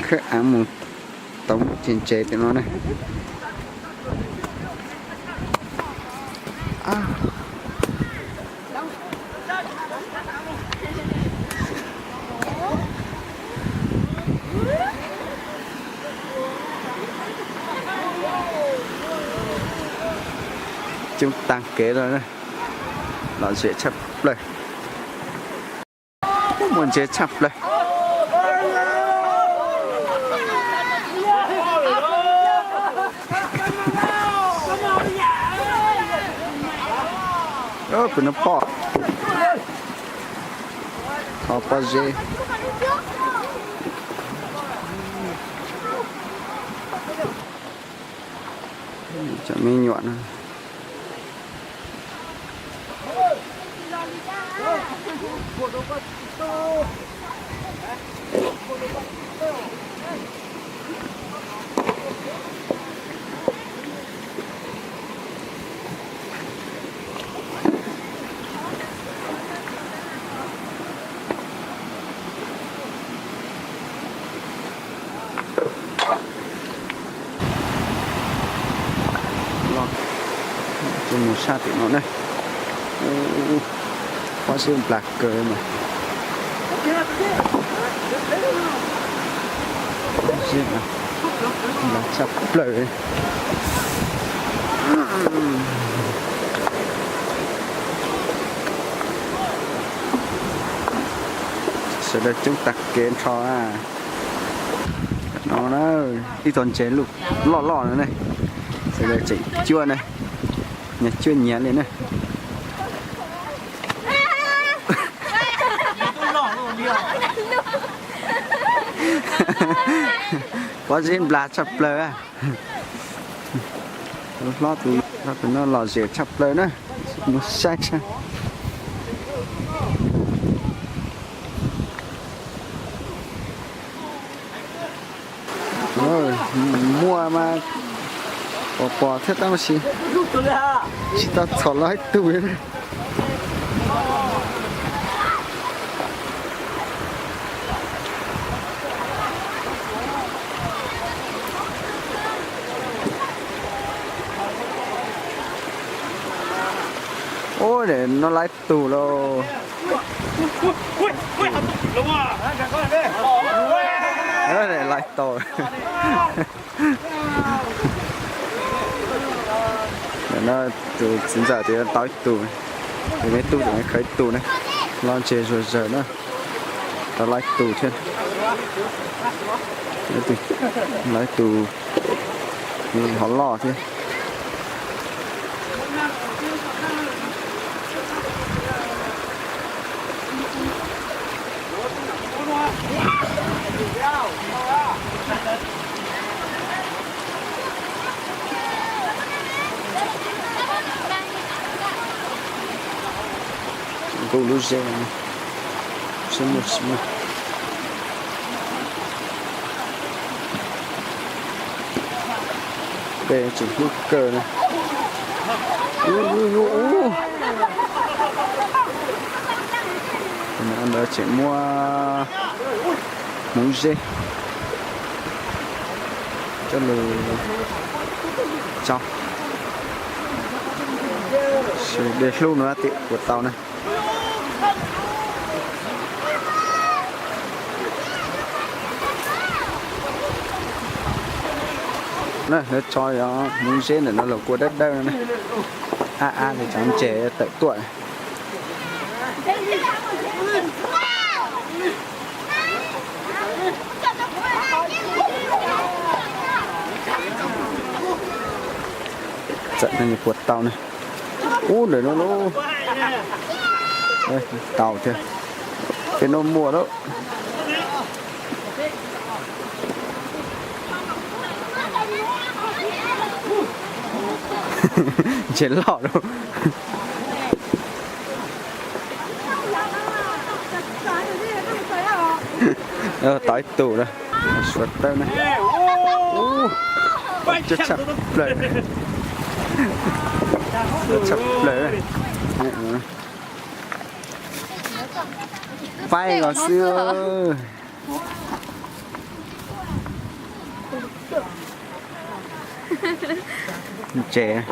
Khawb av mus tau ntses ntses tim no ne. Coob tag kev lawm, lom zem tshaj plaws. Muaj ntses tshaj plaws. Kuv no pom, qhov pob zeb. Cov me nyuam no. Los, mus sab tim no ne. Pob zeb nplas kawg mas. Pob zeb nplas tshaj plaws. Sawv daws coob tag kev nrho na. No na, ib tog ntses loj loj no ne. Sawv daws tseem cuab ne, nyias cuab nyias li ne. Pob zeb nplas tshaj plaws. Tus hlob tus no lom zem tshaj plaws na. Mus saib saib. Muaj mas pom pom thiab tab sis tsis tau txhom los ib tug. Ub, no lawv tus lauj. Lawv tau. Tus txiv ntxawm tias tau ib tug, tus me tub tus me khawb ib tug ne. Lom zem zuag zawg na. Tau lawv tus thiab. Lawv tus hov loj thiab. Nqus lub zeb, seb muaj tsis muaj. Peb tseem hlub kawg na. Ntawd tseem muaj hmoov zeb coj lug tso. Dej hlub no tim puas tau na. Lawv tso hmoov zeb ntawm no los kua dawb dawb no ne. Ab ab li cov ntses tawm tuaj. Txawm no puas tau ne. Ub, ntawm no lauj. Tau thiab. Peb no muaj lauj. Ntses loj lauj. Tau ib tug na. Suav tawb na. Ub, tshaj plaws. Tshaj plaws. Faib los xwb. Ntses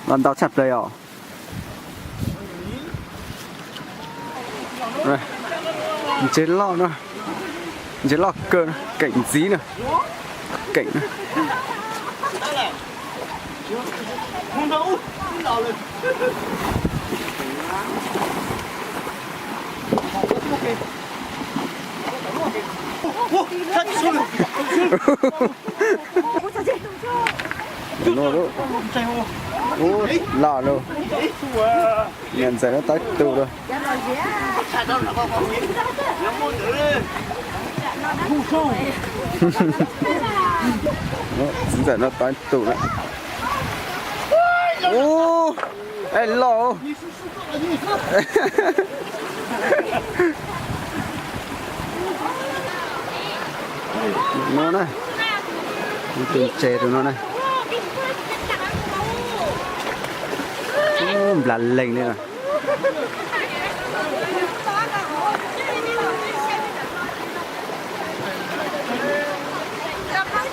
los ntau tshaj plaws os. Ntses loj no, ntses loj kawg no, keem ntxiv no, keem no. Tus no loj lauj. Niam ntxawm no tau ib tug lauj. Txiv ntxawm no tau ib tug lauj. Ub, es loj. No na, tus ntses tus no na. Ub, nplas lees li na.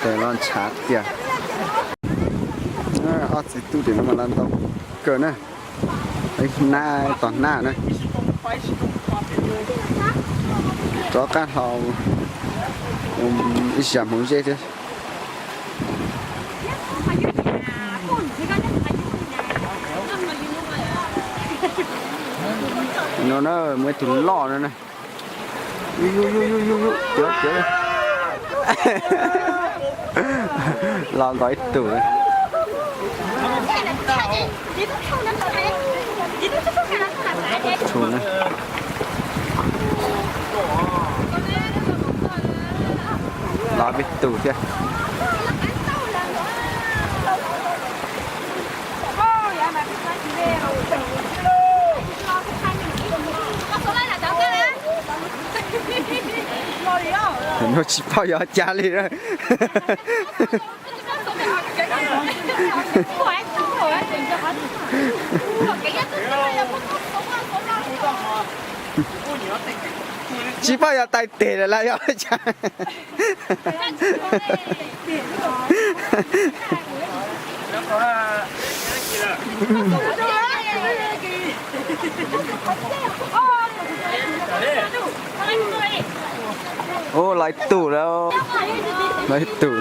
Tes los ntshav tiag. Ob txiv tub tim no mas los ntau kawg na. Ib hnab tom hnab na. Rov qab hlo ib zag hmoov zeb thiab. No na, muaj ib tug loj no na. Yus yus yus yus yus, cov cov. Los ntau ib tug. Tshua na. Los peb tug thiab. No tsis paub yog cas li. Tsis paub yog tais tes lawm los yog cas. Ub, los ib tug lawm. Los ib tug.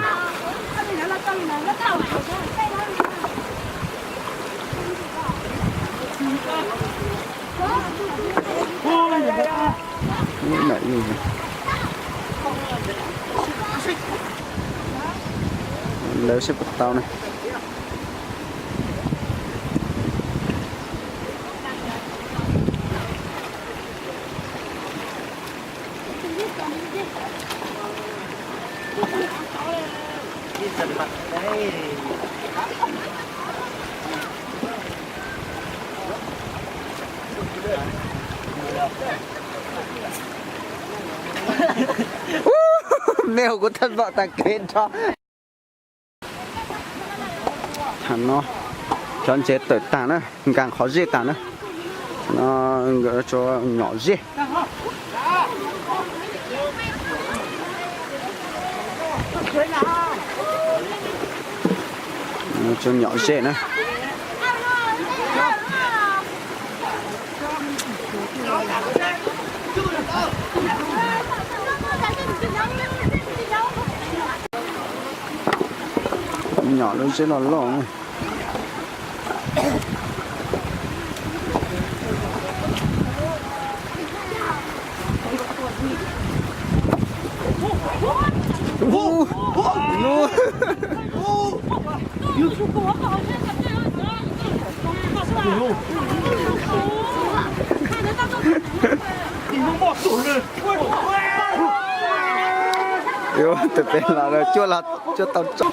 Lawv seb puas tau na. Ub, me hauv kuv thaj npom tag kev nrho. Thaum no cov ntses tawm tag na, nkag qhov zeb tag na. Thaum no nkawd tsuas nyom zeb. Tsuas nyom zeb na. Nyom lub zeb loj loj na. Tus pem los cuaj los cuaj tau tso.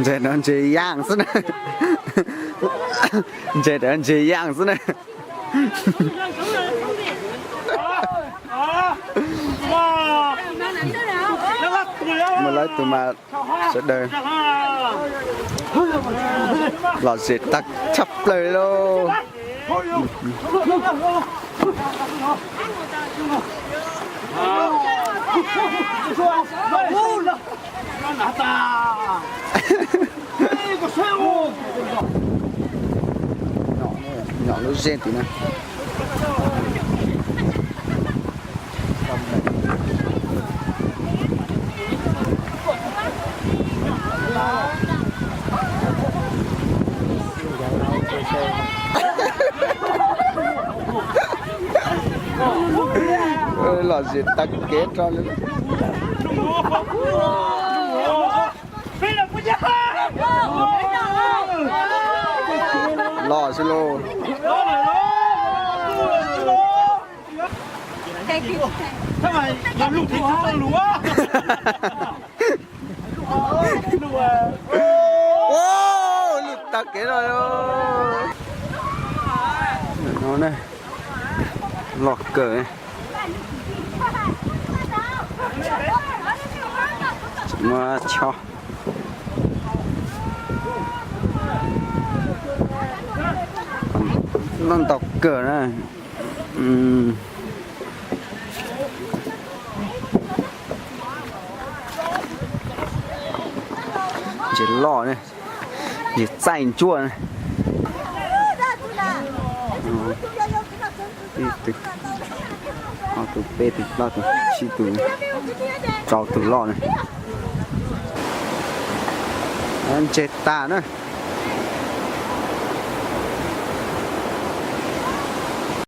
Ntses no ntses yaj xwb na. Ntses ntses yaaj xwb na. Muaj lawv tus mas sawv daws lom zem tag tshaj plaws li lauj. Nyom lub zej tim na. Lom zem tag kev rau li. Los xwb lauj. Lwj tag kev no. No ne, loj kawg. Muab chob. Loj ntau kawg na. Ntses loj ne, ntses txaij ntsuab ne. Ib tug, ob tug, peb tug, plaub tug, tsib tug, rau tug loj ne. Ntses tas na.